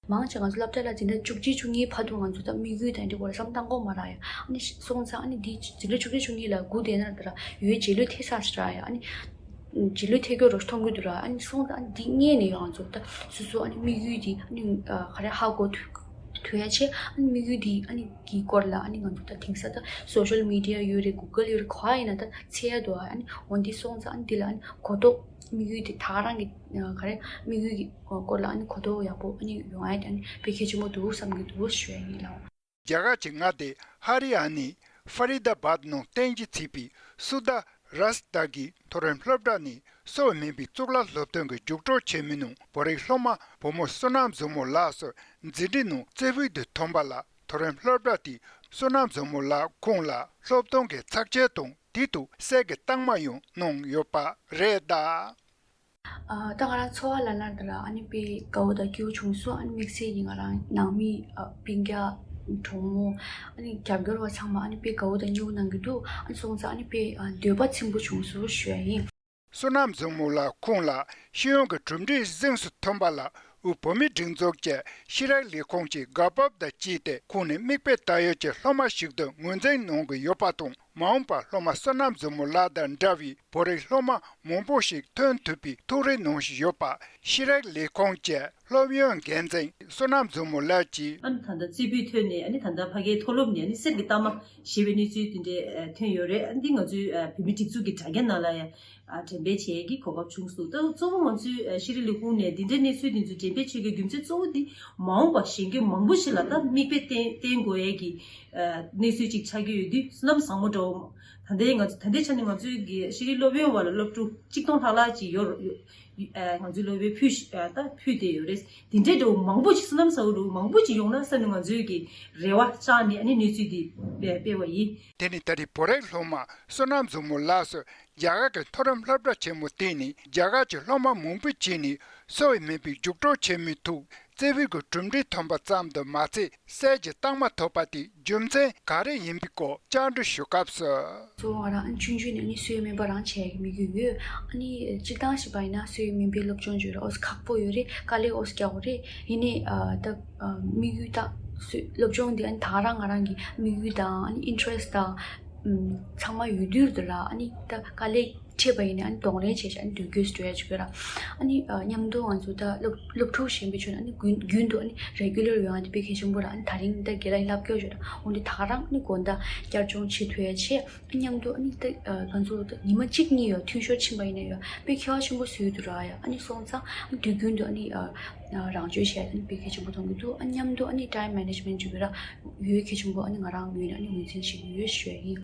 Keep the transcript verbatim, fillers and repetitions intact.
མང་ཆེ་ང་ཚོ་སློབ་གྲྭ་ལ་འཛིན་གྲྭ་བཅུ་གཅིག་བཅུ་གཉིས་བར་དུ་ང་ཚོ་ད་དམིགས་ཡུལ་དང་འདི་སྐོར་ལ་བསམ་བཏང་གོ་མ་ར་ཡ། ཨ་ནི་སོང་ཙང་ཨ་ནི་འདི་འཛིན་གྲྭ་བཅུ་གཅིག་བཅུ་གཉིས་ལ་སྒུག་བསྡད་ན་ད་ར་ཡོད་རྗེས་ལུས་ཐེབས་ས་ཞིག་ར་ཡ། ཨ་ནི་རྗེས་ལུས་ཐེབས་ཀྱི་རོ་མཐོང་གི་འདུག་ར། ཨ་ནི་སོང་ཙང་ཨ་ནི་འདི་སྔས་ནས་ཡང་ང་ཚོ་ད་སོ་སོ་ཨ་ནི་དམིགས་ཡུལ་འདི་ཨ་ནི་ག་རེ་ཧ་གོ་ཐུབ་ཐུབ་ཡ་ཆེད། ཨ་ནི་དམིགས་ཡུལ་འདི་ཨ་ནི་གི་སྐོར་ལ་ཨ་ནི་ང་ཚོ་ད་དེང་སང་ད་སོ་ཤལ་མི་ཌི་ཡ་ཡོད་རེད། གུ་གལ་ཡོད་རེད། ག་ཡིན་ན་ད་འཚོལ་ཡ་འདུག་ཨ་ནི་འོ་འདི་སོང་ཙང་ཨ་ནི་འདི་ལ་ཨ་ནི་གོ་རྟོགས་དམིགས་ཡུལ་དེ་ད་ག་རང་གི་ག་རེ་དམིགས་ཡུལ་གྱི་སྐོར་ལ་ཨ་ནི་གོ་རྟོགས་ཡག་པོ་ཨ་ནི་ཡོང་ཡ་དེ་ཨ་ནི་དཔེ་གལ་ཆེན་པོ་འདུག་བསམ་གྱི་འདུག་ཞུ་ཡ་ཡིན་ལགས། རྒྱ་གར་གྱི་མངའ་སྡེ་ཧ་རི་ཡ་ནའི་ཧྥ་རི་དཱ་བཱད་ནང་རྟེན་གཞི་བྱས་པའི་སུ་དཱ་རཱས་ཏཱ་གི་མཐོ་རིམ་སློབ་གྲྭ་ནི་གསོ་བ་སྨན་པའི་གཙུག་ལག་སློབ་ཐོན་གྱི་རྒྱུགས་སྤྲོད་བྱེད་མི་ནང་བོད་རིགས་སློབ་མ་བུ་མོ་བསོད་ནམས་བཟང་མོ་ལགས་སུ་འཛིན་གྲྭའི་ནང་རྩེ་ཕུད་དུ་ཐོན་པ་ལ། མཐོ་རིམ་སློབ་གྲྭ་དེས་བསོད་ནམས་བཟང་མོ་ལགས་ཁོང་ལ་སློབ་སྟོན་གྱི་ཚགས་ཆེན་དང་དེ་དུས་གསེར་གྱི་རྟགས་མ་ཡང་གནང་ཡོད་པ་རེད་གདའ། ཨ་ད་ང་རང་འཚོ་བ་ལ་ལར་དེ་ལ་ཨ་ནི་དཔེ་དགའ་བོ་དང་སྐྱིད་པོ་བྱུང་སོང་། ཨ་ནི་དམིགས་བསལ་གྱིས་ང་རང་ནང་མི་ཨ་སྤུན་ཀྱག་གྲོགས་མོ་ཨ་ནི་རྒྱབ་སྐྱོར་བ་ཚང་མ་ཨ་ནི་དཔེ་དགའ་བོ་དང་སྐྱིད་པོ་གནང་གི་འདུག་ཨ་ནི་སོང་ཙང་ཨ་ནི་དཔེ་ཨ་འདོད་པ་ཚིམ་པོ་བྱུང་སོང་ཞུ་ཡ་ཡིན། བསོད་ནམས་བཟང་མོ་ལགས་ཁོང་ལ་ཤེས་ཡོན་གྱི་གྲུབ་འབྲས་གཟེངས་སུ་ཐོན་པ་ལ་དབུས་བོད་མིའི་སྒྲིག་འཛུགས་ཀྱི་ཤེས་རིག་ལས་ཁུངས་ཀྱིས་དགའ་སྤོབས་དང་བཅས་ཏེ་ཁོང་ནི་མིག་དཔེ་ལྟ་ཡུལ་གྱི་སློབ་མ་ཞིག་ཏུ་ངོས་འཛིན་གནང་གི་ཡོད་པ་དང་། མ་འོངས་པར་སློབ་མ་བསོད་ནམས་བཟང་མོ་ལགས་དང་འདྲ་བའི་བོད་རིགས་སློབ་མ་མང་པོ་ཞིག་ཐོན་ཐུབ་པའི་ཐུགས་རེ་གནང་བཞིན་ཡོད་པ་ཤེས་རིག་ལས་ཁུངས་ཀྱི་སློབ་ཡོན་འགན་འཛིན་བསོད་ནམས་བཟང་མོ་ལགས་ཀྱིས། ཨ་ནི་ད་ལྟ་རྩེ་ཕུད་ཐོན་ནས་ཨ་ནི་ད་ལྟ་ཕ་གིའི་མཐོ་སློབ་ནས་ཨ་ནི་གསེར་གྱི་རྟགས་མ་ཞེས་པའི་གནས་ཚུལ་དེ་འདྲ་ཐོན་ཡོད་རེད། ཨ་ནི་འདི་ང་ཚོའི་བོད་མི་སྒྲིག་འཛུགས་ཀྱི་དྲ་རྒྱ་ནང་ལ་ཡང་འགྲེམས་སྤེལ་བྱེད་ཡས་ཀྱི་གོ་སྐབས་བྱུང་སོང་། ད་གཙོ་བོ་ང་ཚོའི་ཤེས་རིག་ལས་ཁུངས་ནས་འདི་འདྲའི་གནས་ཚུལ་འདི་ཚོ་འགྲེམས་སྤེལ་བྱེད་དགོས་རྒྱུ་མཚན་གཙོ་བོ་འདི་མ་འོངས་པ་གཞོན་སྐྱེས་མང་པོ་ཞིག་ལ་ད་མིག་དཔེ་བསྟན་བསྟན་དགོས་ཡས་ཀྱི་གནས་ཚུལ་ཅིག་ཆགས་ཀྱི་ཡོད་དུས་བསོད་ནམས་བཟང་མོ་འདྲ་བོ། ད་ལྟའི་ང་ཚོ་ད་ལྟའི་ཆ་ནས་ང་ཚོའི་གི་ཤེས་རིག་སློབ་ཡོན་བ་ལ་སློབ་ཕྲུག་གཅིག་སྟོང་ལྷག་ལྷག་ཅིག་ཡོད་རེད། ཡོད་ཨ་ང་ཚོའི་སློབ་ཡོན་ཕུལ་ཤ་ཨ་ད་ཕུལ་བསྡད་ཡོད་རེད། དེ་འདྲའི་འདྲ་བོ་མང་པོ་ཅིག་བསོད་ནམས་བཟང་པོ་འདྲ་བོ་མང་པོ་ཅིག་ཡོང་ན་བསམ་ནས་ང་ཚོའི་གི་རེ་བ་བཅངས་ནས་ཨ་ནི་གནས་ཚུལ་འདི་སྤེལ་སྤེལ་བ་ཡིན། དེ་ནི་ད་རེས་བོད་རིགས་སློབ་མ་བསོད་ནམས་བཟང་མོ་ལགས་སུ་རྒྱ་གར་གྱི་མཐོ་རིམ་སློབ་གྲྭ་ཆེན་མོ་དེ་ནི་རྒྱ་གར་གྱི་སློབ་མ་མང་པོས་བྱས་ནས་གསོ་བའི་སྨན་པའི་རྒྱུགས་སྤྲོད་བྱེད་མུས་ཐུག་རྩེ་ཕུད་ཀྱི་གྲུབ་འབྲས་ཐོན་པ་ཙམ་དུ་མ་ཚད་གསེར་གྱི་རྟགས་མ་ཐོབ་པ་དེ་རྒྱུ་མཚན་ག་རེ་ཡིན་པའི་སྐོར་བཅར་འདྲི་ཞུ་སྐབས་སུ། གཙོ་བོ་ང་རང་ཨ་ནི་ཆུང་ཆུང་ནས་ཨ་ནི་གསོ་བའི་སྨན་པ་རང་བྱེད་ཡག་གི་དམིགས་ཡུལ་ཡོད། ཨ་ནི་སྤྱིར་བཏང་བྱས་པ་ཡིན་ན་གསོ་བའི་སྨན་པའི་སློབ་སྦྱོང་བརྗོད་ལ་ཨོ་ཁག་པོ་ཡོད་རེད། དཀའ་ལས་ཨོ་རྒྱག་དགོས་རེད། ཡིན་ནའི་ཨ་ད་ཨ་དམིགས་ཡུལ་ད་གསོ་སློབ་སྦྱོང་འདི་ཨ་ནི་ད་ག་རང་ང་རང་གི་དམིགས་ཡུལ་དང་ཨ་ནི་ཨིན་ཊི་རེ་སི་ཊི་དང་ཨམ་ཚང་མ་ཡོད་དུས་དེ་ལ་ཨ་ནི་ད་དཀའ་ལས་འཕྲད་པ་ཡིན་ན་ཨ་ནི་གདོང་ལེན་བྱས་བྱས་ཨ་ནི་དུས་རྒྱུན་འགྲོ་ཡ་བྱེད་དགོས་ར། ཨ་ནི་ཨ་མཉམ་དུ་ང་ཚོ་ད་སློབ་སློབ་ཕྲུག་གཞན་པའི་ཁྲོད་ནས་ཨ་ནི་རྒྱུན་རྒྱུན་དུ་ཨ་ནི་རེ་གུ་ལར་ཡོང་ཡ་དེ་དཔེ་གལ་ཆེན་པོ་ར། ཨ་ནི་ད་རིང་འདི་རྒན་ལགས་ཀྱིས་ལབ་སྐྱོར་བརྗོད་ར། འོན་ཏེ་ད་ག་རང་ཨ་ནི་དགོང་དག་བསྐྱར་སྦྱོང་བྱེད་ཐུབ་ཡ་ཆེད་ཨ་ནི་མཉམ་དུ་ཨ་ནི་ད་ཨ་ང་ཚོ་ད་ཉི་མ་གཅིག་གཉིས་ཡོད་འཐུས་ཤོར་ཕྱིན་པ་ཡིན་ན་ཡོད་དཔེ་ཁྱད་པར་ཆེན་པོ་བཟོས་འདུག་ར་ཡ། ཨ་ནི་སོང་ཙང་ཨ་ནི་དུས་རྒྱུན་དུ་ཨ་ནི་ཨ་ཨ་རང་བཅོས་བྱས་ཨ་ནི་དཔེ་གལ་ཆེན་པོ་མཐོང་གི་འདུག་ཨ་ནི་མཉམ་དུ་ཨ་ནི་ཊའིམ་མེ་ནེ་ཇི་མེན་ཊི་བརྗོད་ར་ཡོད་གལ་ཆེན་པོ་ཨ་ནི་ང་རང་ངོས་ནས་ཨ་ནི་ངོས་འཛིན་བྱེད་ཀྱི་ཡོད་ཞུ་ཡ་ཡིན།